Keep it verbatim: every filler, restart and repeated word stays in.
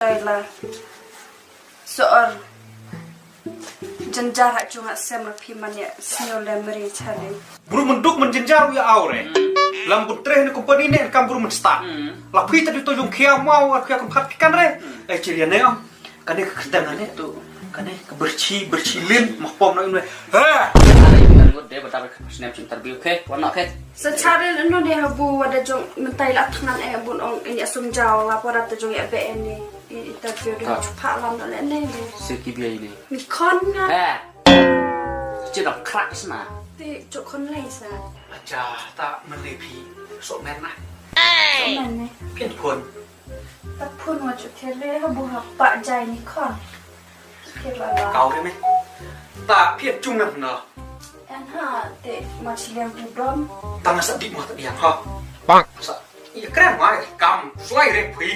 Ai la. Soor. Jynjar ha jong nga sem la phi man ïa sñiaw le mri chale. Bru menduk men jynjar u ïa aw re. Lam bun treh ne company ne kam bru men start. La phi ta di to jong khia mau ar khia kam khat kan re. Ai chir ïa ne am. Kane ka kyrteng kane tu. Kane ka berchi berchi lin mah pom no inwe. Ha. Ngut de bata snem interview ke. Wan ke. Sa chare no de habu wada jong mentai la thngan e bun ong ini asum jaw la pora ta jong ïa be ini. Interview de chupa lam no le ne. Siki biai ni. Ni kon nga. Ha. Ci dok krak sna. Ti cuk kon lei sa. Acha ta men lei phi. Sok men na. Sok men ne. Phin phun. Ta phun wa cuk thele ha bu ha pa jai ni kon. Kir la la. Kau re me. Ta phin chung na na. An ha te ma chiliang tu dom. Ta na sa dik ma ta diang ha. Bang. Sa. Ïa kren mai kam slai re phi.